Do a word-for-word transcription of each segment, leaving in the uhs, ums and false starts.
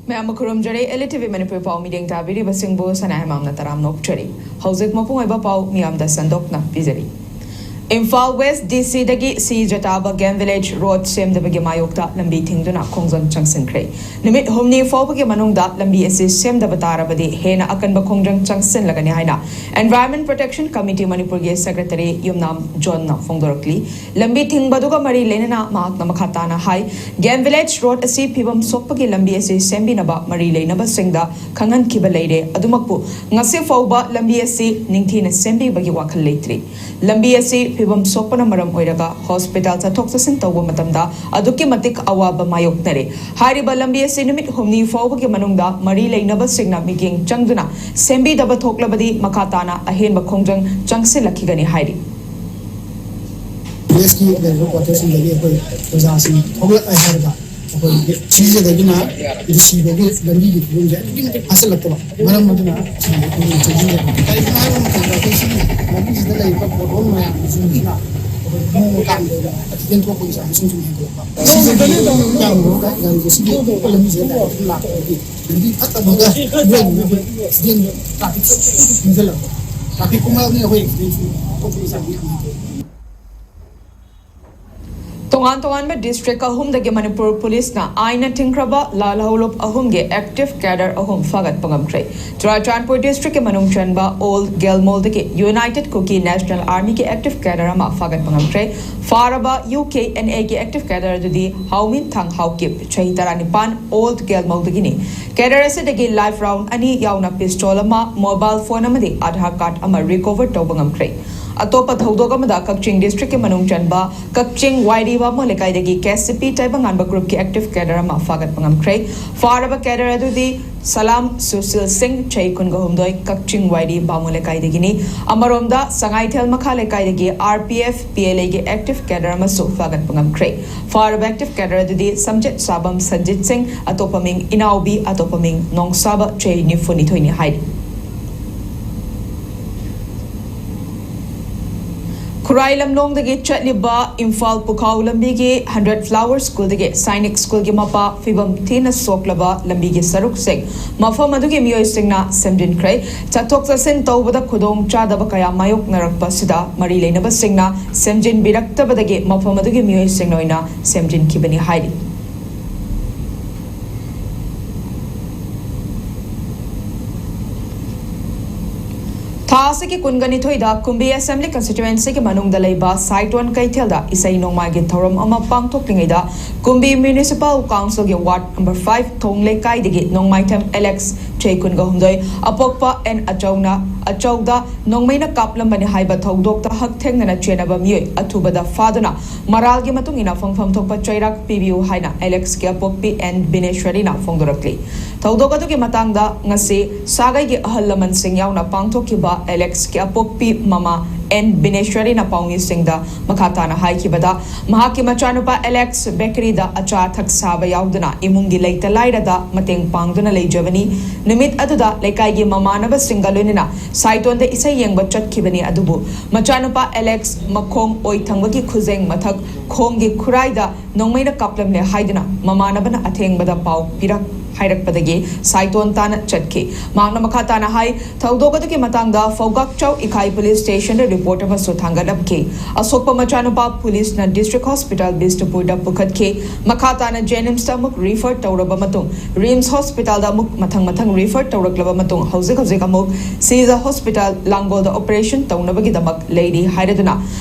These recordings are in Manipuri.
ꯃꯌꯥꯝꯕꯨ ꯈꯨꯔꯨꯝꯖꯔꯤ꯫ L E T V Manipuri ꯄꯥꯎ ꯃꯤꯠꯌꯦꯡ ꯇꯥꯕꯤꯔꯤꯕꯁꯤꯡꯕꯨ ꯁꯅꯥꯍꯦꯝꯕꯝꯅ ꯇꯔꯥꯝꯅ ꯑꯣꯛꯆꯔꯤ꯫ ꯍꯧꯖꯤꯛ ꯃꯄꯨꯡ ꯑꯣꯏꯕ ꯄꯥꯎ ꯃꯤꯌꯥꯝꯗ ꯁꯟꯗꯣꯛꯅ ꯄꯤꯖꯔꯤ꯫ ꯏꯝꯐꯥꯜ ꯋꯦꯁ ꯗꯤ ꯁꯤꯗꯒꯤ ꯁꯤ ꯖꯇꯥꯕ ꯒꯦꯝ ꯚꯤꯂꯦꯖ ꯔꯣꯗ ꯁꯦꯝꯗꯕꯒꯤ ꯃꯥꯌꯣꯛꯇ ꯂꯝꯕꯤ ꯊꯤꯡꯗꯨꯅ ꯈꯣꯡꯖꯪ ꯆꯪꯁꯤꯟꯈ꯭ꯔꯦ꯫ ꯅꯨꯃꯤꯠ ꯍꯨꯝꯅꯤ ꯐꯥꯎꯕꯒꯤ ꯃꯅꯨꯡꯗ ꯂꯝꯕꯤ ꯑꯁꯤ ꯁꯦꯝꯗꯕ ꯇꯥꯔꯕꯗꯤ ꯍꯦꯟꯅ ꯑꯀꯟꯕ ꯈꯣꯡꯖꯪ ꯆꯪꯁꯤꯜꯂꯒꯅꯤ ꯍꯥꯏꯅ Environment Protection Committee ꯃꯅꯤꯄꯨꯔꯒꯤ ꯁꯦꯀ꯭ꯔꯦꯇꯔꯤ ꯌꯨꯝꯅꯥꯝ ꯖꯣꯟꯅ ꯐꯣꯡꯗꯣꯔꯛꯂꯤ꯫ ꯂꯝꯕꯤ ꯊꯤꯡꯕꯗꯨꯒ ꯃꯔꯤ ꯂꯩꯅꯅ ꯃꯍꯥꯛꯅ ꯃꯈꯥ ꯇꯥꯅ ꯍꯥꯏ, ꯒꯦꯝ ꯚꯤꯂꯦꯖ ꯔꯣꯗ ꯑꯁꯤ ꯐꯤꯕꯝ ꯁꯣꯛꯄꯒꯤ ꯂꯝꯕꯤ ꯑꯁꯤ ꯁꯦꯝꯕꯤꯅꯕ ꯃꯔꯤ ꯂꯩꯅꯕꯁꯤꯡꯗ ꯈꯪꯍꯟꯈꯤꯕ ꯂꯩꯔꯦ꯫ ꯑꯗꯨꯃꯛꯄꯨ ꯉꯁꯤ ꯐꯥꯎꯕ ꯂꯝꯕꯤ ꯑꯁꯤ ꯅꯤꯡꯊꯤꯅ ꯁꯦꯝꯕꯤꯕꯒꯤ ꯋꯥꯈꯜ ꯂꯩꯇ꯭ꯔꯤ꯫ ꯂꯝꯕꯤ ꯑꯁꯤ ꯐꯤꯕꯝ ꯁꯣꯛꯄꯅ ꯃꯔꯝ ꯑꯣꯏꯔꯒ ꯍꯣꯁꯄꯤꯇꯥꯜ ꯆꯠꯊꯣꯛ ꯆꯠꯁꯤꯟ ꯇꯧꯕ ꯃꯇꯝꯗ ꯑꯗꯨꯛꯀꯤ ꯃꯇꯤꯛ ꯑꯋꯥꯕ ꯃꯥꯌꯣꯛꯅꯔꯦ꯫ ꯍꯥꯏꯔꯤꯕ ꯂꯝꯕꯤ ꯑꯁꯤ ꯅꯨꯃꯤꯠ ꯍꯨꯝꯅꯤ ꯐꯥꯎꯕꯒꯤ ꯃꯅꯨꯡꯗ ꯃꯔꯤ ꯂꯩꯅꯕꯁꯤꯡꯅ ꯃꯤꯠꯌꯦꯡ ꯆꯪꯗꯨꯅ ꯁꯦꯝꯕꯤꯗꯕ ꯊꯣꯛꯂꯕꯗꯤ ꯃꯈꯥ ꯇꯥꯅ ꯑꯍꯦꯟꯕ ꯈꯣꯡꯖꯪ ꯆꯪꯁꯤꯜꯂꯛꯈꯤꯒꯅꯤ ꯍꯥꯏꯔꯤ꯫ ꯀꯣꯂꯦꯖꯀꯤ ꯂꯩꯔꯤꯕ ꯀ꯭ꯋꯥꯇꯔꯁꯤꯡꯗꯒꯤ ꯑꯩꯈꯣꯏ ꯑꯣꯖꯥꯁꯤꯡ ꯊꯣꯛꯂꯛꯑꯦ ꯍꯥꯏꯔꯒ ꯑꯩꯈꯣꯏ ꯁꯤꯖꯗꯒꯤꯅ ꯗꯤ ꯁꯤꯗꯒꯤ ꯂꯝꯕꯤꯒꯤ ꯐꯤꯕꯝꯁꯦ ꯑꯗꯨꯛꯀꯤ ꯃꯇꯤꯛ ꯐꯥꯁꯤꯜꯂꯛꯇꯕ ꯃꯔꯝ ꯑꯗꯨꯅ ꯁꯤꯗ ꯑꯩꯈꯣꯏ ꯆꯪꯁꯤꯟꯖꯕꯅꯤ꯫ ꯀꯔꯤꯒꯤꯅꯣ ꯍꯥꯏꯕ ꯃꯇꯝꯗ ꯑꯩꯈꯣꯏ ꯁꯤꯒꯤ ꯂꯝꯕꯤꯁꯤꯗ ꯂꯩꯔꯤꯕ ꯄꯣꯠꯍꯣꯜ ꯃꯌꯥꯝꯁꯤꯡꯁꯤꯅ ꯑꯩꯈꯣꯏ ꯅꯣꯡꯃ ꯀꯥꯡꯗ ꯑꯦꯛꯁꯤꯗꯦꯟ ꯊꯣꯛꯄꯒꯤ ꯆꯥꯡꯁꯤꯡꯁꯨ ꯍꯦꯟꯒꯠꯂꯛꯄ꯫ ꯁꯤꯁꯤꯗꯒꯤ ꯌꯥꯝꯅ ꯒꯥꯔꯤꯁꯦ ꯁꯤꯒꯤ ꯑꯇꯣꯞꯄ ꯂꯝꯕꯤꯁꯤꯗ ꯂꯥꯛꯄꯗꯒꯤ ꯂꯝꯕꯤ ꯐꯠꯇꯕꯒ ꯏꯔꯣꯏꯕꯒꯤ ꯑꯦꯛꯁꯤꯗꯦꯟ ꯇ꯭ꯔꯥꯐꯤꯛ ꯊꯤꯡꯖꯤꯜꯂꯛꯄ꯫ ꯇ꯭ꯔꯥꯐꯤꯛ ꯀꯨꯝꯕ ꯑꯩꯈꯣꯏ ꯑꯦꯛꯁꯤꯗꯦꯟꯁꯨ ꯊꯣꯛꯄꯒꯤ ꯆꯥꯡ ꯌꯥꯝ ꯍꯟꯊꯩ꯫ ꯇꯣꯉꯥꯟ ꯇꯣꯉꯥꯟꯕ ꯗꯤꯁꯇ꯭ꯔꯤꯛ ꯑꯍꯨꯝꯗꯒꯤ ꯃꯅꯤꯄꯨꯔ ꯄꯨꯂꯤꯁꯅ ꯑꯥꯏꯟꯅ ꯊꯤꯡꯈ꯭ꯔꯕ ꯂꯥꯜꯍꯧꯂꯨꯞ ꯑꯍꯨꯝꯒꯤ ꯑꯦꯛꯇꯤꯚ ꯀꯦꯗꯔ ꯑꯍꯨꯝ ꯐꯥꯒꯠꯄ ꯉꯝꯈ꯭ꯔꯦ꯫ ꯆꯨꯔꯥꯆꯥꯟꯄꯨꯔ ꯗꯤꯁꯇ꯭ꯔꯤꯛꯀꯤ ꯃꯅꯨꯡ ꯆꯟꯕ ꯑꯣꯜ ꯒꯦꯜꯃꯣꯜꯗꯒꯤ ꯌꯨꯅꯥꯏꯇꯦꯗ ꯀꯨꯀꯤ ꯅꯦꯁꯅꯦꯜ ꯑꯥꯔꯃꯤꯒꯤ ꯑꯦꯛꯇꯤꯚ ꯀꯦꯗꯔ ꯑꯃ ꯐꯥꯒꯠꯄ ꯉꯝꯈ꯭ꯔꯦ꯫ ꯐꯥꯔꯕ ꯌꯨ ꯀꯦ ꯑꯦꯟ ꯑꯦꯒꯤ ꯑꯦꯛꯇꯤꯚ ꯀꯦꯗꯔ ꯑꯗꯨꯗꯤ ꯍꯥꯎꯃꯤꯟ ꯊꯥꯡ ꯍꯥꯎꯀꯤꯞ, ꯆꯍꯤ ꯇꯔꯥꯅꯤꯄꯥꯟ, ꯑꯣꯜ ꯒꯦꯜꯃꯣꯜꯗꯒꯤꯅꯤ꯫ ꯀꯦꯗꯔ ꯑꯁꯤꯗꯒꯤ ꯂꯥꯏꯐ ꯔꯥꯎꯟ ꯑꯅꯤ ꯌꯥꯎꯅ ꯄꯤꯁꯇꯣꯜ ꯑꯃ, ꯃꯣꯕꯥꯏꯜ ꯐꯣꯟ ꯑꯃꯗꯤ ꯑꯙꯥꯔ ꯀꯥꯔꯗ ꯑꯃ ꯔꯤꯀꯣꯚꯔ ꯇꯧꯕ ꯉꯝꯈ꯭ꯔꯦ꯫ ꯑꯇꯣꯞꯄ ꯊꯧꯗꯣꯛ ꯑꯃꯗ ꯀꯛꯆꯤꯡ ꯗꯤꯁꯇ꯭ꯔꯤꯛꯀꯤ ꯃꯅꯨꯡ ꯆꯟꯕ ꯀꯛꯆꯤꯡ ꯋꯥꯏꯔꯤ ꯕꯥꯃꯣꯟ ꯂꯩꯀꯥꯏꯗꯒꯤ ꯀꯦ ꯁꯤ ꯄꯤ ꯇꯥꯏꯕꯪꯉꯥꯟꯕ ꯒ꯭ꯔꯨꯞꯀꯤ ꯑꯦꯛꯇꯤꯚ ꯀꯦꯗꯔ ꯑꯃ ꯐꯥꯒꯠꯄ ꯉꯝꯈ꯭ꯔꯦ꯫ ꯐꯥꯔꯕ ꯀꯦꯗꯔ ꯑꯗꯨꯗꯤ ꯁꯂꯥꯝ ꯁꯨꯁꯤꯜ ꯁꯤꯡ, ꯆꯍꯤ ꯀꯨꯟꯒ ꯍꯨꯝꯗꯣꯏ, ꯀꯛꯆꯤꯡ ꯋꯥꯏꯔꯤ ꯕꯥꯃꯣꯟ ꯂꯩꯀꯥꯏꯗꯒꯤꯅꯤ꯫ ꯑꯃꯔꯣꯝꯗ ꯁꯉꯥꯏꯊꯦꯜ ꯃꯈꯥ ꯂꯩꯀꯥꯏꯗꯒꯤ R P F, P L ꯑꯦꯒꯤ ꯑꯦꯛꯇꯤꯚ ꯀꯦꯗꯔ ꯑꯃꯁꯨ ꯐꯥꯒꯠꯄ ꯉꯝꯈ꯭ꯔꯦ꯫ ꯐꯥꯔꯕ ꯑꯦꯛꯇꯤꯚ ꯀꯦꯗꯔ ꯑꯗꯨꯗꯤ ꯁꯝꯖꯤꯠ ꯁꯥꯕꯝ ꯁꯟꯖꯤꯠ ꯁꯤꯡ, ꯑꯇꯣꯞꯄ ꯃꯤꯡ ꯏꯅꯥꯎꯕꯤ, ꯑꯇꯣꯞꯄ ꯃꯤꯡ ꯅꯣꯡꯁꯥꯕ, ꯆꯍꯤ ꯅꯤꯐꯨꯅꯤꯊꯣꯏꯅꯤ ꯍꯥꯏꯔꯤ꯫ ꯈꯨꯔꯥꯏ ꯂꯝꯂꯣꯡꯗꯒꯤ ꯆꯠꯂꯤꯕ ꯏꯝꯐꯥꯜ ꯄꯨꯈꯥꯎ ꯂꯝꯕꯤꯒꯤ ꯍꯟꯗ꯭ꯔꯦꯠ ꯐ꯭ꯂꯥꯋꯔ ꯁ꯭ꯀꯨꯜꯗꯒꯤ ꯁꯥꯏꯅꯤꯛ ꯁ꯭ꯀꯨꯜꯒꯤ ꯃꯄꯥ ꯐꯤꯕꯝ ꯊꯤꯅ ꯁꯣꯛꯂꯕ ꯂꯝꯕꯤꯒꯤ ꯁꯔꯨꯛꯁꯤꯡ ꯃꯐꯝ ꯑꯗꯨꯒꯤ ꯃꯤꯑꯣꯏꯁꯤꯡꯅ ꯁꯦꯝꯖꯤꯟꯈ꯭ꯔꯦ꯫ ꯆꯠꯊꯣꯛ ꯆꯠꯁꯤꯟ ꯇꯧꯕꯗ ꯈꯨꯗꯣꯡ ꯆꯥꯗꯕ ꯀꯌꯥ ꯃꯥꯌꯣꯛꯅꯔꯛꯄ ꯑꯁꯤꯗ ꯃꯔꯤ ꯂꯩꯅꯕꯁꯤꯡꯅ ꯁꯦꯝꯖꯤꯟꯕꯤꯔꯛꯇꯕꯗꯒꯤ ꯃꯐꯝ ꯑꯗꯨꯒꯤ ꯃꯤꯑꯣꯏꯁꯤꯡꯅ ꯑꯣꯏꯅ ꯁꯦꯝꯖꯤꯟꯈꯤꯕꯅꯤ ꯍꯥꯏꯔꯤ꯫ ꯊꯥ ꯑꯁꯤꯒꯤ ꯀꯨꯟꯒ ꯅꯤꯊꯣꯏꯗ ꯀꯨꯝꯕꯤ ꯑꯦꯁꯦꯝꯕ꯭ꯂꯤ ꯀꯟꯁꯇꯤꯇ꯭ꯋꯦꯟꯁꯤꯒꯤ ꯃꯅꯨꯡꯗ ꯂꯩꯕ ꯁꯥꯏꯇꯣꯟ ꯀꯩꯊꯦꯜꯗ ꯏꯁꯩ ꯅꯣꯡꯃꯥꯏꯒꯤ ꯊꯧꯔꯝ ꯑꯃ ꯄꯥꯡꯊꯣꯛꯂꯤꯉꯩꯗ ꯀꯨꯝꯕꯤ ꯃ꯭ꯌꯨꯅꯤꯁꯤꯄꯥꯜ ꯀꯥꯎꯟꯁꯤꯜꯒꯤ ꯋꯥꯔꯗ ꯅꯝꯕꯔ ꯐꯥꯏꯚ ꯊꯣꯡ ꯂꯩꯀꯥꯏꯗꯒꯤ ꯅꯣꯡꯃꯥꯏꯊꯦꯝ ꯑꯦꯂꯦꯛꯁ ꯆꯍꯤ ꯀꯨꯟꯒ ꯍꯨꯝꯗꯣꯏ ꯑꯄꯣꯛꯄ ꯑꯦꯟ ꯑꯆꯧꯅ ꯑꯆꯧꯗ ꯅꯣꯡꯃꯩꯅ ꯀꯥꯞꯂꯝꯕꯅꯤ ꯍꯥꯏꯕ ꯊꯧꯗꯣꯛꯇ ꯍꯛꯊꯦꯡꯅꯅ ꯆꯦꯟꯅꯕ ꯃꯤꯑꯣꯏ ꯑꯊꯨꯕꯗ ꯐꯥꯗꯨꯅ ꯃꯔꯥꯜꯒꯤ ꯃꯇꯨꯡ ꯏꯟꯅ ꯐꯪꯐꯝ ꯊꯣꯛꯄ ꯆꯩꯔꯥꯛ ꯄꯤꯕꯤꯌꯨ ꯍꯥꯏꯅ ꯑꯦꯂꯦꯛꯁꯀꯤ ꯑꯄꯣꯛꯄꯤ ꯑꯦꯟ ꯕꯤꯅꯦꯁ꯭ꯋꯔꯤꯅ ꯐꯣꯡꯗꯣꯔꯛꯂꯤ꯫ ꯊꯧꯗꯣꯛ ꯑꯗꯨꯒꯤ ꯃꯇꯥꯡꯗ ꯉꯁꯤ ꯁꯥꯒꯩꯒꯤ ꯑꯍꯜ ꯂꯃꯟꯁꯤꯡ ꯌꯥꯎꯅ ꯄꯥꯡꯊꯣꯛꯈꯤꯕ ꯑꯦꯂꯦꯛꯁꯀꯤ ꯑꯄꯣꯛꯄꯤ ꯃꯃꯥ ꯑꯦꯟ ꯕꯤꯅꯦꯁ꯭ꯋꯔꯤꯅ ꯄꯥꯎꯃꯤꯁꯤꯡꯗ ꯃꯈꯥ ꯇꯥꯅ ꯍꯥꯏꯈꯤꯕꯗ, ꯃꯍꯥꯛꯀꯤ ꯃꯆꯥꯅꯨꯄꯥ ꯑꯦꯂꯦꯛꯁ ꯕꯦꯀꯔꯤꯗ ꯑꯆꯥ ꯑꯊꯛ ꯁꯥꯕ ꯌꯥꯎꯗꯨꯅ ꯏꯃꯨꯡꯒꯤ ꯂꯩꯇ ꯂꯥꯏꯔꯗ ꯃꯇꯦꯡ ꯄꯥꯡꯗꯨꯅ ꯂꯩꯖꯕꯅꯤ꯫ ꯅꯨꯃꯤꯠ ꯑꯗꯨꯗ ꯂꯩꯀꯥꯏꯒꯤ ꯃꯃꯥꯟꯅꯕꯁꯤꯡꯒ ꯂꯣꯏꯅꯅ ꯁꯥꯏꯇꯣꯟꯗ ꯏꯁꯩ ꯌꯦꯡꯕ ꯆꯠꯈꯤꯕꯅꯤ, ꯑꯗꯨꯕꯨ ꯃꯆꯥꯅꯨꯄꯥ ꯑꯦꯂꯦꯛꯁ ꯃꯈꯣꯡ ꯑꯣꯏ ꯊꯪꯕꯒꯤ ꯈꯨꯖꯦꯡ ꯃꯊꯛ ꯈꯣꯡꯒꯤ ꯈꯨꯔꯥꯏꯗ ꯅꯣꯡꯃꯩꯅ ꯀꯥꯞꯂꯝꯂꯦ ꯍꯥꯏꯗꯨꯅ ꯃꯃꯥꯟꯅꯕꯅ ꯑꯊꯦꯡꯕꯗ ꯄꯥꯎ ꯄꯤꯔꯛ ꯍꯥꯏꯔꯛꯄꯗꯒꯤ ꯁꯥꯏꯇꯣꯟ ꯇꯥꯅ ꯆꯠꯈꯤ꯫ ꯃꯍꯥꯛꯅ ꯃꯈꯥ ꯇꯥꯅ ꯍꯥꯏ, ꯊꯧꯗꯣꯛ ꯑꯗꯨꯒꯤ ꯃꯇꯥꯡꯗ ꯐꯧꯒꯥꯛꯆꯥꯎ ꯏꯈꯥꯏ ꯄꯨꯂꯤꯁ ꯁ꯭ꯇꯦꯁꯟꯗ ꯔꯤꯄꯣꯔꯠ ꯑꯃꯁꯨ ꯊꯥꯡꯒꯠꯂꯝꯈꯤ꯫ ꯑꯁꯣꯛꯄ ꯃꯆꯥꯅꯨꯄꯥ ꯄꯨꯂꯤꯁꯅ ꯗꯤꯁꯇ꯭ꯔꯤꯛ ꯍꯣꯁꯄꯤꯇꯥꯜ ꯕꯤꯁꯅꯨꯄꯨꯔꯗ ꯄꯨꯈꯠꯈꯤ꯫ ꯃꯈꯥ ꯇꯥꯅ ꯖꯦꯅꯤꯝꯁꯇ ꯑꯃꯨꯛ ꯔꯤꯐꯔ ꯇꯧꯔꯕ ꯃꯇꯨꯡ ꯔꯤꯝꯁ ꯍꯣꯁꯄꯤꯇꯥꯜꯗ ꯑꯃꯨꯛ ꯃꯊꯪ ꯃꯊꯪ ꯔꯤꯐꯔ ꯇꯧꯔꯛꯂꯕ ꯃꯇꯨꯡ ꯍꯧꯖꯤꯛ ꯍꯧꯖꯤꯛ ꯑꯃꯨꯛ ꯁꯤꯖ ꯍꯣꯁꯄꯤꯇꯥꯜ ꯂꯥꯡꯒꯣꯜꯗ ꯑꯣꯄꯔꯦꯁꯟ ꯇꯧꯅꯕꯒꯤꯗꯃꯛ ꯂꯩꯔꯤ ꯍꯥꯏꯔꯗꯨꯅ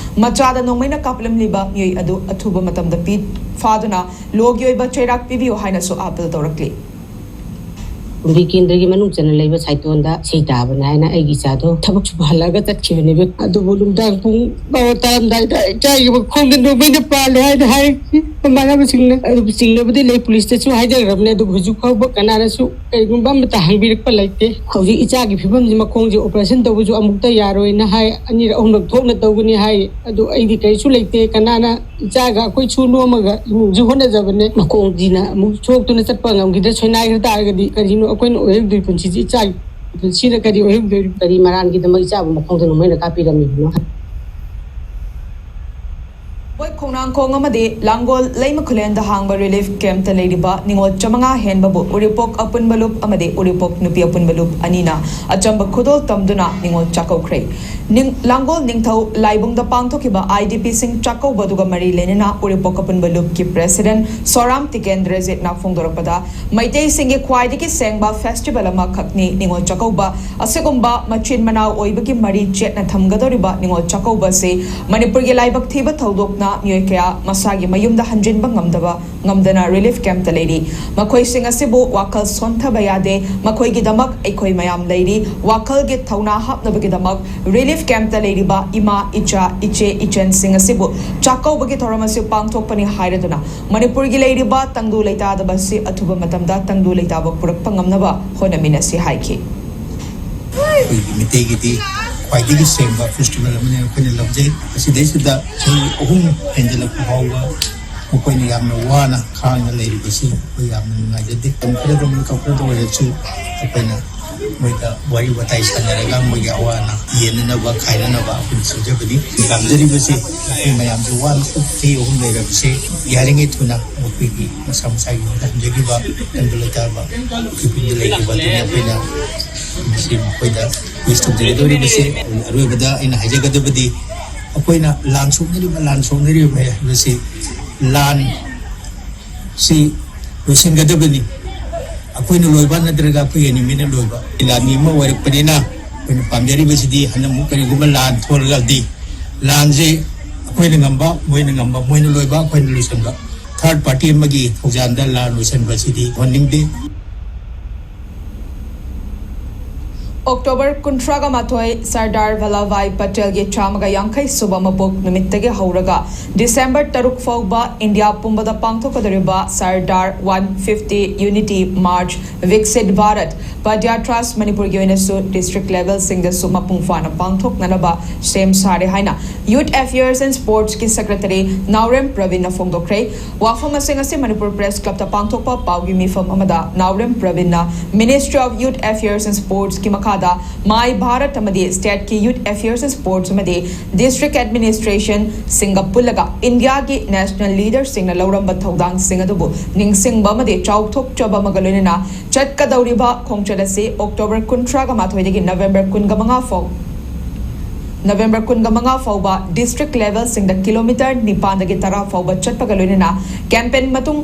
ꯃꯆꯥꯗ ꯅꯣꯡꯃꯩꯅ ꯀꯥꯞꯂꯝꯂꯤꯕ ꯃꯤꯑꯣꯏ ꯑꯗꯨ ꯑꯊꯨꯕ ꯃꯇꯝꯗ ꯄꯤ ꯐꯥꯗꯨꯅ ꯂꯣꯒꯤ ꯑꯣꯏꯕ ꯆꯩꯔꯥꯛ ꯄꯤꯕꯤꯌꯨ ꯍꯥꯏꯅꯁꯨ ꯑꯥꯄꯤꯜ ꯇꯧꯔꯛꯂꯤ꯫ ꯀꯨꯝꯕꯤ ꯀꯦꯟꯗ꯭ꯔꯒꯤ ꯃꯅꯨꯡ ꯆꯟꯅ ꯂꯩꯕ ꯁꯥꯏꯇꯣꯟꯗ ꯏꯁꯩ ꯇꯥꯕꯅꯤ ꯍꯥꯏꯅ ꯑꯩꯒꯤ ꯏꯆꯥꯗꯣ ꯊꯕꯛ ꯁꯨꯕ ꯍꯜꯂꯛꯑꯒ ꯆꯠꯈꯤꯕꯅꯦꯕ꯫ ꯑꯗꯨꯕꯨ ꯅꯨꯡꯗꯥꯡ ꯄꯨꯡ ꯕꯥꯔꯣ ꯇꯥꯔꯝꯗꯥꯏꯗ ꯏꯆꯥꯒꯤ ꯃꯈꯣꯡꯗ ꯅꯣꯡꯃꯩꯅ ꯄꯥꯜꯂꯦ ꯍꯥꯏꯅ ꯍꯥꯏꯔꯛꯈꯤ꯫ ꯃꯃꯥꯟꯅꯕꯁꯤꯡꯅ ꯑꯗꯨꯕꯨ ꯆꯤꯡꯅꯕꯗꯤ ꯂꯩ, ꯄꯨꯂꯤꯁꯇꯁꯨ ꯍꯥꯏꯖꯈ꯭ꯔꯕꯅꯦ, ꯑꯗꯨꯕꯨ ꯍꯧꯖꯤꯛ ꯐꯥꯎꯕ ꯀꯅꯥꯅꯁꯨ ꯀꯔꯤꯒꯨꯝꯕ ꯑꯃꯠꯇ ꯍꯪꯕꯤꯔꯛꯄ ꯂꯩꯇꯦ꯫ ꯍꯧꯖꯤꯛ ꯏꯆꯥꯒꯤ ꯐꯤꯕꯝꯁꯤ, ꯃꯈꯣꯡꯁꯦ ꯑꯣꯄꯔꯦꯁꯟ ꯇꯧꯕꯁꯨ ꯑꯃꯨꯛꯇ ꯌꯥꯔꯣꯏꯅ ꯍꯥꯏ, ꯑꯅꯤꯔꯛ ꯑꯍꯨꯝꯂꯛ ꯊꯣꯛꯅ ꯇꯧꯒꯅꯤ ꯍꯥꯏ꯫ ꯑꯗꯨ ꯑꯩꯗꯤ ꯀꯔꯤꯁꯨ ꯂꯩꯇꯦ꯫ ꯀꯅꯥꯅ ꯏꯆꯥꯒ ꯑꯩꯈꯣꯏ ꯁꯨ ꯅꯣꯝꯃꯒ ꯏꯃꯨꯡꯁꯤ ꯍꯣꯠꯅꯖꯕꯅꯦ꯫ ꯃꯈꯣꯡꯁꯤꯅ ꯑꯃꯨꯛ ꯁꯣꯛꯇꯨꯅ ꯆꯠꯄ ꯉꯝꯈꯤꯗ꯭ꯔꯦ, ꯁꯣꯏꯅꯥꯏꯈ꯭ꯔ ꯇꯥꯔꯒꯗꯤ ꯀꯔꯤꯅꯣ ꯑꯩꯈꯣꯏꯅ ꯑꯣꯏꯍꯧꯗꯣꯏ ꯄꯨꯟꯁꯤꯁꯤ? ꯏꯆꯥꯒꯤ ꯄꯨꯟꯁꯤꯅ ꯀꯔꯤ ꯑꯣꯏꯍꯧꯗꯣꯏꯅꯣ? ꯀꯔꯤ ꯃꯔꯥꯟꯒꯤꯗꯃꯛ ꯏꯆꯥꯕꯨ ꯃꯈꯣꯡꯗ ꯅꯣꯡꯃꯩꯅ ꯀꯥꯞꯄꯤꯔꯝꯃꯤꯕꯅꯣ? ꯈꯣꯡꯅꯥꯡꯈꯣꯡ ꯑꯃꯗꯤ ꯂꯥꯡꯒꯣꯜ ꯂꯩꯃ ꯈꯨꯂꯦꯟꯗ ꯍꯥꯡꯕ ꯔꯤꯂꯤꯐ ꯀꯦꯝꯞꯇ ꯂꯩꯔꯤꯕ ꯅꯤꯉꯣꯜ ꯆꯥꯃꯉꯥ ꯍꯦꯟꯕꯕꯨ ꯎꯔꯤꯄꯣꯛ ꯑꯄꯨꯟꯕ ꯂꯨꯞ ꯑꯃꯗꯤ ꯎꯔꯤꯄꯣꯛ ꯅꯨꯄꯤ ꯑꯄꯨꯟꯕ ꯂꯨꯞ ꯑꯅꯤꯅ ꯑꯆꯝꯕ ꯈꯨꯗꯣꯜ ꯇꯝꯗꯨꯅ ꯅꯤꯉꯣꯜ ꯆꯥꯛꯀꯧꯈ꯭ꯔꯦ꯫ ꯂꯥꯡꯒꯣꯜ ꯅꯤꯡꯊꯧ ꯂꯥꯏꯕꯨꯡꯗ ꯄꯥꯡꯊꯣꯛꯈꯤꯕ ꯑꯥꯏ ꯗꯤ ꯄꯤꯁꯤꯡ ꯆꯥꯛꯀꯧꯕ ꯑꯗꯨꯒ ꯃꯔꯤ ꯂꯩꯅꯅ ꯎꯔꯤꯄꯣꯛ ꯑꯄꯨꯟꯕ ꯂꯨꯞꯀꯤ ꯄ꯭ꯔꯦꯁꯤꯗꯦꯟꯠ ꯁꯣꯔꯥꯝ ꯇꯤꯀꯦꯟꯗ꯭ꯔꯖꯤꯠꯅ ꯐꯣꯡꯗꯣꯔꯛꯄꯗ, ꯃꯩꯇꯩꯁꯤꯡꯒꯤ ꯈ꯭ꯋꯥꯏꯗꯒꯤ ꯁꯦꯡꯕ ꯐꯦꯁꯇꯤꯚꯦꯜ ꯑꯃꯈꯛꯅꯤ ꯅꯤꯉꯣꯜ ꯆꯥꯛꯀꯧꯕ꯫ ꯑꯁꯤꯒꯨꯝꯕ ꯃꯆꯤꯟ ꯃꯅꯥꯎ ꯑꯣꯏꯕꯒꯤ ꯃꯔꯤ ꯆꯦꯠꯅ ꯊꯝꯒꯗꯧꯔꯤꯕ ꯅꯤꯉꯣꯜ ꯆꯥꯛꯀꯧꯕ ꯑꯁꯤ ꯃꯅꯤꯄꯨꯔꯒꯤ ꯂꯥꯏꯕꯛ ꯊꯤꯕ ꯊꯧꯗꯣꯛꯅ ꯃꯤꯑꯣꯏ ꯀꯌꯥ ꯃꯁꯥꯒꯤ ꯃꯌꯨꯝꯗ ꯍꯟꯖꯤꯟꯕ ꯉꯝꯗꯕ ꯉꯝꯗꯅ ꯔꯤꯂꯤꯐ ꯀꯦꯝꯞꯇ ꯂꯩꯔꯤ꯫ ꯃꯈꯣꯏꯁꯤꯡ ꯑꯁꯤꯕꯨ ꯋꯥꯈꯜ ꯁꯣꯟꯊꯕ ꯌꯥꯗꯦ꯫ ꯃꯈꯣꯏꯒꯤꯗꯃꯛ ꯑꯩꯈꯣꯏ ꯃꯌꯥꯝ ꯂꯩꯔꯤ꯫ ꯋꯥꯈꯜꯒꯤ ꯊꯧꯅꯥ ꯍꯥꯞꯅꯕꯒꯤꯗꯃꯛ ꯔꯤꯂꯤꯐ ꯀꯦꯝꯞꯇ ꯂꯩꯔꯤꯕ ꯏꯃꯥ, ꯏꯆꯥ, ꯏꯆꯦ, ꯏꯆꯟꯁꯤꯡ ꯑꯁꯤꯕꯨ ꯆꯥꯛꯀꯧꯕꯒꯤ ꯊꯧꯔꯝ ꯑꯁꯤ ꯄꯥꯡꯊꯣꯛꯄꯅꯤ ꯍꯥꯏꯔꯗꯨꯅ ꯃꯅꯤꯄꯨꯔꯒꯤ ꯂꯩꯔꯤꯕ ꯇꯪꯗꯨ ꯂꯩꯇꯥꯗꯕ ꯑꯁꯤ ꯑꯊꯨꯕ ꯃꯇꯝꯗ ꯇꯪꯗꯨ ꯂꯩꯇꯥꯕ ꯄꯨꯔꯛꯄ ꯉꯝꯅꯕ ꯍꯣꯠꯅꯃꯤꯟꯅꯁꯤ ꯍꯥꯏꯈꯤ꯫ ꯑꯩꯈꯣꯏꯒꯤ ꯃꯤꯇꯩꯒꯤꯗꯤ ꯈ꯭ꯋꯥꯏꯗꯒꯤ ꯁꯦꯡꯕ ꯐꯦꯁꯇꯤꯚꯦꯜ ꯑꯃꯅꯤ ꯑꯩꯈꯣꯏꯅ ꯂꯧꯖꯩ꯫ ꯑꯁꯤꯗꯩꯁꯤꯗ ꯆꯍꯤ ꯑꯍꯨꯝ ꯍꯦꯟꯖꯜꯂꯛꯄ ꯐꯥꯎꯕ ꯃꯈꯣꯏꯅ ꯌꯥꯝꯅ ꯋꯥꯅ ꯈꯥꯡꯅ ꯂꯩꯔꯤꯕꯁꯤ ꯑꯩꯈꯣꯏ ꯌꯥꯝꯅ ꯅꯨꯡꯉꯥꯏꯖꯗꯦ꯫ ꯃꯇꯝ ꯈꯔꯗ ꯃꯤꯀꯞ ꯈꯔꯗ ꯑꯣꯏꯔꯁꯨ ꯑꯩꯈꯣꯏꯅ ꯃꯣꯏꯗ ꯋꯥꯔꯤ ꯋꯥꯇꯥꯏ ꯁꯥꯟꯅꯔꯒ ꯃꯣꯏꯒꯤ ꯑꯋꯥ ꯑꯅꯥ ꯌꯦꯡꯅꯅꯕ ꯈꯥꯏꯅꯅꯕ ꯑꯩꯈꯣꯏꯅ ꯁꯤꯟꯖꯕꯅꯤ꯫ ꯌꯥꯝꯖꯔꯤꯕꯁꯤ ꯑꯩꯈꯣꯏ ꯃꯌꯥꯝꯁꯦ ꯋꯥꯅ ꯆꯍꯤ ꯑꯍꯨꯝ ꯂꯩꯔꯕꯁꯦ ꯌꯥꯔꯤꯉꯩ ꯊꯨꯅ ꯃꯈꯣꯏꯒꯤ ꯃꯁꯥ ꯃꯁꯥꯒꯤ ꯌꯨꯝꯗ ꯍꯟꯖꯈꯤꯕ ꯇꯪꯗꯨ ꯂꯩꯇꯥꯕ ꯐꯤꯕꯝꯗ ꯂꯩꯈꯤꯕ ꯑꯗꯨꯅ ꯑꯩꯈꯣꯏꯅ ꯃꯁꯤ ꯃꯈꯣꯏꯗ ꯋꯤꯁ ꯇꯧꯖꯒꯗꯧꯔꯤꯕꯁꯦ꯫ ꯑꯔꯣꯏꯕꯗ ꯑꯩꯅ ꯍꯥꯏꯖꯒꯗꯕꯗꯤ ꯑꯩꯈꯣꯏꯅ ꯂꯥꯟ ꯁꯣꯛꯅꯔꯤꯕ ꯂꯥꯟ ꯁꯣꯛꯅꯔꯤꯕ ꯍꯥꯏꯕꯁꯤ ꯂꯥꯟ ꯁꯤ ꯂꯣꯏꯁꯤꯟꯒꯗꯕꯅꯤ꯫ ꯑꯩꯈꯣꯏꯅ ꯂꯣꯏꯕ ꯅꯠꯇ꯭ꯔꯒ ꯑꯩꯈꯣꯏꯒꯤ ꯑꯦꯅꯤꯃꯤꯅ ꯂꯣꯏꯕ꯫ ꯂꯥꯟꯃꯤ ꯑꯃ ꯑꯣꯏꯔꯛꯄꯅꯤꯅ ꯑꯩꯈꯣꯏꯅ ꯄꯥꯝꯖꯔꯤꯕꯁꯤꯗꯤ ꯍꯟꯗꯛꯃꯨꯛ ꯀꯔꯤꯒꯨꯝꯕ ꯂꯥꯟ ꯊꯣꯛꯂꯒꯗꯤ ꯂꯥꯟꯁꯦ ꯑꯩꯈꯣꯏꯅ ꯉꯝꯕ, ꯃꯣꯏꯅ ꯉꯝꯕ, ꯃꯣꯏꯅ ꯂꯣꯏꯕ, ꯑꯩꯈꯣꯏꯅ ꯂꯣꯏꯁꯤꯟꯕ꯫ ꯊꯥꯔꯠ ꯄꯥꯔꯇꯤ ꯑꯃꯒꯤ ꯊꯧꯖꯥꯜꯗ ꯂꯥꯟ ꯂꯣꯏꯁꯤꯟꯕꯁꯤꯗꯤ ꯍꯣꯟꯅꯤꯡꯗꯦ꯫ ꯑꯣꯛꯇꯣꯕꯔ ꯀꯨꯟꯊ꯭ꯔꯥꯒ ꯃꯥꯊꯣꯏ ꯁꯔꯗꯥꯔ ꯚꯜꯂꯚꯚꯥꯏ ꯄꯇꯦꯜꯒꯤ ꯆꯥꯝꯃꯒ ꯌꯥꯡꯈꯩ ꯁꯨꯕ ꯃꯄꯣꯛ ꯅꯨꯃꯤꯠꯇꯒꯤ ꯍꯧꯔꯒ ꯗꯤꯁꯦꯝꯕꯔ ꯇꯔꯨꯛ ꯐꯥꯎꯕ ꯏꯟꯗꯤꯌꯥ ꯄꯨꯝꯕꯗ ꯄꯥꯡꯊꯣꯛꯀꯗꯧꯔꯤꯕ Sardar one fifty unity march Viksit Bharat ꯄꯗꯌꯥꯇ꯭ꯔꯥꯁ ꯃꯅꯤꯄꯨꯔꯒꯤ ꯑꯣꯏꯅꯁꯨ ꯗꯤꯁꯇ꯭ꯔꯤꯛ ꯂꯦꯚꯦꯜꯁꯤꯡꯗꯁꯨ ꯃꯄꯨꯡ ꯐꯥꯅ ꯄꯥꯡꯊꯣꯛꯅꯅꯕ ꯁꯦꯝ ꯁꯥꯔꯦ ꯍꯥꯏꯅ ꯌꯨꯠ ꯑꯦꯐꯤꯌꯔꯁ ꯑꯦꯟ ꯁ꯭ꯄꯣꯔꯠꯁꯀꯤ ꯁꯦꯀ꯭ꯔꯦꯇꯔꯤ ꯅꯥꯎꯔꯦꯝ ꯄ꯭ꯔꯕꯤꯟꯅ ꯐꯣꯡꯗꯣꯛꯈ꯭ꯔꯦ꯫ ꯋꯥꯐꯝꯁꯤꯡ ꯑꯁꯤ ꯃꯅꯤꯄꯨꯔ ꯄ꯭ꯔꯦꯁ ꯀ꯭ꯂꯕꯇ ꯄꯥꯡꯊꯣꯛꯄ ꯄꯥꯎꯒꯤ ꯃꯤꯐꯝ ꯑꯃꯗ ꯅꯥꯎꯔꯦꯝ ꯄ꯭ꯔꯕꯤꯟꯅ Ministry of Youth Affairs and Sportsꯀꯤ ꯃꯈꯥꯗ ꯃꯥꯏ ꯚꯥꯔꯠ ꯑꯃꯗꯤ ꯁ꯭ꯇꯦꯠꯀꯤ ꯌꯨꯠ ꯑꯦꯐꯤꯌꯔꯁ, ꯁ꯭ꯄꯣꯔꯠꯁ ꯑꯃꯗꯤ ꯗꯤꯁꯇ꯭ꯔꯤꯛ ꯑꯦꯗꯃꯤꯅꯤꯁꯇ꯭ꯔꯦꯁꯟꯁꯤꯡꯒ ꯄꯨꯜꯂꯒ ꯏꯟꯗꯤꯌꯥꯒꯤ ꯅꯦꯁꯅꯦꯜ ꯂꯤꯗꯔꯁꯤꯡꯅ ꯂꯧꯔꯝꯕ ꯊꯧꯗꯥꯡꯁꯤꯡ ꯑꯗꯨꯕꯨ ꯅꯤꯡꯁꯤꯡꯕ ꯑꯃꯗꯤ ꯆꯥꯎꯊꯣꯛꯆꯕ ꯑꯃꯒ ꯂꯣꯏꯅꯅ ꯆꯠꯀꯗꯧꯔꯤꯕ ꯈꯣꯡꯆꯠ ꯑꯁꯤ ꯑꯣꯛꯇꯣꯕꯔ ꯀꯨꯟꯊ꯭ꯔꯥꯒ ꯃꯥꯊꯣꯏꯗꯒꯤ ꯅꯕꯦꯝꯕꯔ ꯀꯨꯟꯒ ꯃꯉꯥ ꯐꯥꯎ, ꯅꯕꯦꯝꯕꯔ ꯀꯨꯟꯒ ꯃꯉꯥ ꯐꯥꯎꯕ ꯗꯤꯁꯇ꯭ꯔꯤꯛ ꯂꯦꯚꯦꯜꯁꯤꯡꯗ ꯀꯤꯂꯣꯃꯤꯇꯔ ꯅꯤꯄꯥꯟꯗꯒꯤ ꯇꯔꯥ ꯐꯥꯎꯕ ꯆꯠꯄꯒ ꯂꯣꯏꯅꯅ ꯀꯦꯝꯄꯦꯟ ꯃꯇꯨꯡ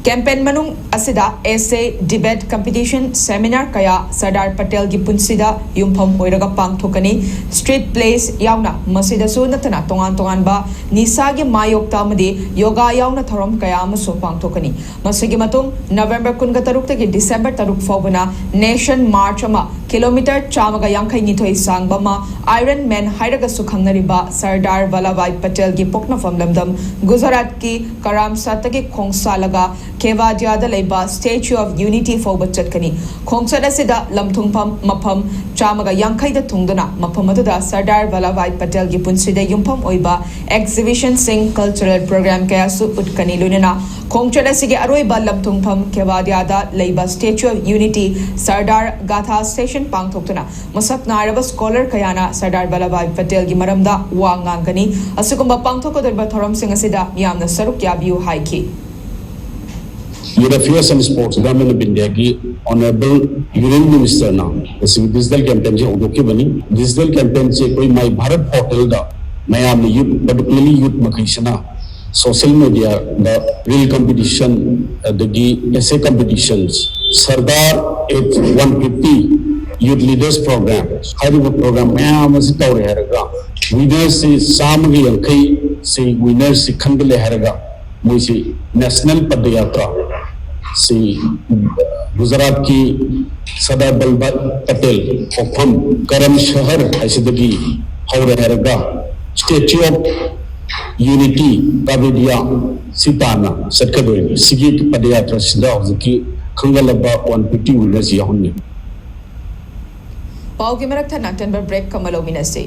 ꯀꯦꯝꯄꯦꯟ ꯃꯅꯨꯡ ꯑꯁꯤꯗ essay, debate, competition, seminar ꯀꯌꯥ ꯁꯔꯗꯥꯔ ꯄꯇꯦꯜꯒꯤ ꯄꯨꯟꯁꯤꯗ ꯌꯨꯝꯐꯝ ꯑꯣꯏꯔꯒ ꯄꯥꯡꯊꯣꯛꯀꯅꯤ꯫ ꯁ꯭ꯇ꯭ꯔꯤꯠ ꯄ꯭ꯂꯦꯁ ꯌꯥꯎꯅ ꯃꯁꯤꯗꯁꯨ ꯅꯠꯇꯅ ꯇꯣꯉꯥꯟ ꯇꯣꯉꯥꯟꯕ ꯅꯤꯁꯥꯒꯤ ꯃꯥꯌꯣꯛꯇ ꯑꯃꯗꯤ ꯌꯣꯒꯥ ꯌꯥꯎꯅ ꯊꯧꯔꯝ ꯀꯌꯥ ꯑꯃꯁꯨ ꯄꯥꯡꯊꯣꯛꯀꯅꯤ꯫ ꯃꯁꯤꯒꯤ ꯃꯇꯨꯡ ꯅꯕꯦꯝꯕꯔ ꯀꯨꯟꯒ ꯇꯔꯨꯛꯇꯒꯤ ꯗꯤꯁꯦꯝꯕꯔ ꯇꯔꯨꯛ ꯐꯥꯎꯕꯅ ꯅꯦꯁꯟ ꯃꯥꯔꯆ ꯑꯃ, ꯀꯤꯂꯣꯃꯤꯇꯔ ꯆꯥꯝꯃꯒ ꯌꯥꯡꯈꯩ ꯅꯤꯊꯣꯏ ꯁꯥꯡꯕ ꯑꯃ, ꯑꯥꯏꯔꯟ ꯃꯦꯟ ꯍꯥꯏꯔꯒꯁꯨ ꯈꯪꯅꯔꯤꯕ ꯁꯔꯗꯥꯔ ꯚꯜꯂꯚꯚꯥꯏ ꯄꯇꯦꯜꯒꯤ ꯄꯣꯛꯅꯐꯝ ꯂꯝꯗꯝ ꯒꯨꯖꯔꯥꯠꯀꯤ ꯀꯔꯥꯝꯁꯥꯠꯇꯒꯤ ꯈꯣꯡꯁꯥꯜꯂꯒ ꯀꯦꯋꯥꯗꯤꯌꯥꯗ ꯂꯩꯕ ꯁ꯭ꯇꯦꯆꯨ ꯑꯣꯐ ꯌꯨꯅꯤꯇꯤ ꯐꯥꯎꯕ ꯆꯠꯀꯅꯤ꯫ ꯈꯣꯡꯆꯠ ꯑꯁꯤꯗ ꯂꯝꯊꯨꯡꯐꯝ ꯃꯐꯝ ꯆꯥꯝꯃꯒ ꯌꯥꯡꯈꯩꯗ ꯊꯨꯡꯗꯨꯅ ꯃꯐꯝ ꯑꯗꯨꯗ ꯁꯔꯗꯥꯔ ꯚꯜꯂꯚꯚꯥꯏ ꯄꯇꯦꯜꯒꯤ ꯄꯨꯟꯁꯤꯗ ꯌꯨꯝꯐꯝ ꯑꯣꯏꯕ ꯑꯦꯛꯖꯤꯕꯤꯁꯟꯁꯤꯡ, ꯀꯜꯆꯔꯦꯜ ꯄ꯭ꯔꯣꯒ꯭ꯔꯥꯝ ꯀꯌꯥꯁꯨ ꯎꯠꯀꯅꯤ꯫ ꯂꯣꯏꯅꯅ ꯈꯣꯡꯆꯠ ꯑꯁꯤꯒꯤ ꯑꯔꯣꯏꯕ ꯂꯝꯊꯨꯡꯐꯝ ꯀꯦꯋꯥꯗꯤꯌꯥꯗ ꯂꯩꯕ statue of unity Sardar Gatha session ꯄꯥꯡꯊꯣꯛꯇꯨꯅ ꯃꯁꯛ ꯅꯥꯏꯔꯕ ꯁ꯭ꯀꯣꯂꯔ ꯀꯌꯥꯅ ꯁꯔꯗꯥꯔ ꯚꯜꯂꯚꯚꯥꯏ ꯄꯇꯦꯜꯒꯤ ꯃꯔꯝꯗ ꯋꯥ ꯉꯥꯡꯒꯅꯤ꯫ ꯑꯁꯤꯒꯨꯝꯕ ꯄꯥꯡꯊꯣꯛꯀꯗꯧꯔꯤꯕ ꯊꯧꯔꯝꯁꯤꯡ ꯑꯁꯤꯗ ꯃꯤꯌꯥꯝꯅ ꯁꯔꯨꯛ ꯌꯥꯕꯤꯌꯨ ꯍꯥꯏꯈꯤ꯫ Youth Affairs and Sports Government of India ꯒꯤ Honourable Union Minister ꯅ ꯉꯁꯤ digital campaign ꯁꯦ ꯍꯧꯗꯣꯛꯈꯤꯕꯅꯤ꯫ Digital campaign ꯁꯦ ꯑꯩꯈꯣꯏ My Bharat portal ꯗ ꯃꯌꯥꯝꯅ, youth, particularly youth ꯃꯈꯩꯁꯤꯅ social media ꯗ reel competition ꯑꯗꯒꯤ essay competitions, Sardar at one fifty, Youth Leaders Program ꯍꯥꯏꯔꯤꯕ program ꯃꯌꯥꯝ ꯑꯁꯤ ꯇꯧꯔꯦ ꯍꯥꯏꯔꯒ winner ꯁꯤ ꯆꯥꯝꯃꯒ ꯌꯥꯡꯈꯩ ꯁꯤ winner ꯁꯤ ꯈꯟꯒꯠꯂꯦ ꯍꯥꯏꯔꯒ ꯃꯣꯏꯁꯤ National Padayatra ꯁꯤ ꯒꯨꯖꯔꯥꯠꯀꯤ ꯁꯔꯗꯥꯔ ꯚꯜꯚꯥꯚꯥꯏ ꯄꯇꯦꯜ ꯄꯣꯛꯐꯝ ꯀꯔꯝ ꯁꯍꯔ ꯍꯥꯏꯁꯤꯗꯒꯤ ꯍꯧꯔꯦ ꯍꯥꯏꯔꯒ Statue of Unity ꯀꯥꯕꯦꯗꯤꯌꯥ ꯁꯤ ꯇꯥꯟꯅ ꯆꯠꯀꯗꯣꯏꯅꯤ꯫ ꯁꯤꯒꯤ ꯄꯗꯌꯥꯇ꯭ꯔꯥꯁꯤꯗ ꯍꯧꯖꯤꯛꯀꯤ ꯈꯟꯒꯠꯂꯕ one fifty winner ꯁꯤ ꯌꯥꯎꯍꯟꯒꯅꯤ꯫ ꯄꯥꯎꯒꯤ ꯃꯔꯛ ꯊꯠꯅ ꯑꯇꯦꯟꯕ ꯕ꯭ꯔꯦꯛ ꯑꯃ ꯂꯧꯃꯤꯟꯅꯁꯤ꯫